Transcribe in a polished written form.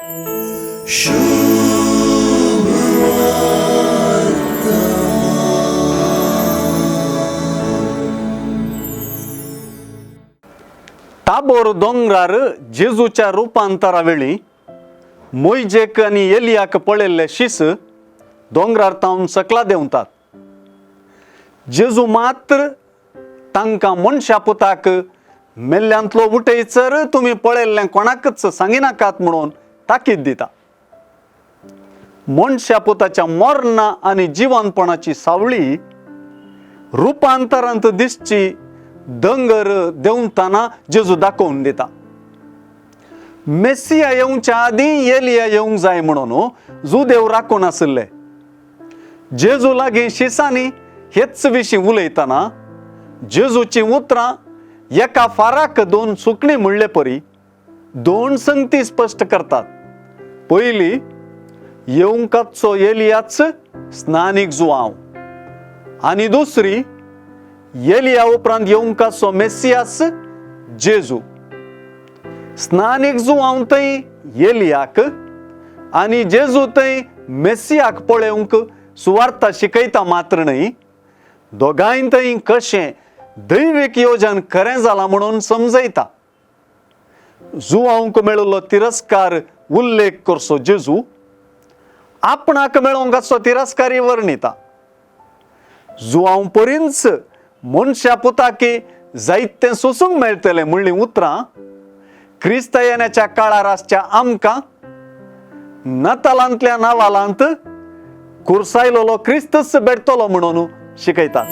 Tabor दोंगरार जेजूच्या रुपांतरा वेळी मोयजेक आनी एलियाक पळयल्ले शीस दोंगरार तावन सकला देंवतात. जेजू मात्र तांकां मनशा पुताक मेल्ल्यांतलो उठयसर तुमी पळयल्लें कोणाकच सांगिनाकात म्हणून ताकीद दिता. मनशा पुताच्या मरणा आनी जिवनपणाची सावळी रुपांतरांत दिसची दोंगर देंवतना जेजू दाखोवन दिता. मेसिया येवच्या आदीं एलिया येवंक जाय म्हणून जुदेव राखून आशिल्ले. जेजू लागीं शिसांनी हेच विशीं उलयतना जेजूचीं उतरां एका फाराक दोन सुकणीं म्हणले परी दोन संगती स्पश्ट करतात. पयली, येवंकाचो एलियाच स्नानीक जुआंव, आनी दुसरी, एलिया उपरांत येवंकाचो मेसियास जेजू. स्नानीक जुआंव थंय एलियाक आनी जेजू थंय मेसियाक पळोवंक सुवार्ता शिकयता मात्र न्हय, दोगांय थंय कशें दैवीक योजन खरें जालां म्हणून समजयता. जुआंवक मेळिल्लो तिरस्कार उल्लेख करचो जेजू आपणाक मेळोवंक आसचो तिरस्कारी वर्णिता. जुआंव परींच मनशा पुताकी जायतें सोसूंक मेळटलें म्हणलीं उतरां क्रिस्त येण्याच्या काळार आसच्या आमकां नतालांतल्या नावालांत कुर्सायलोलो क्रिस्तच भेटतलो म्हणून शिकयतात.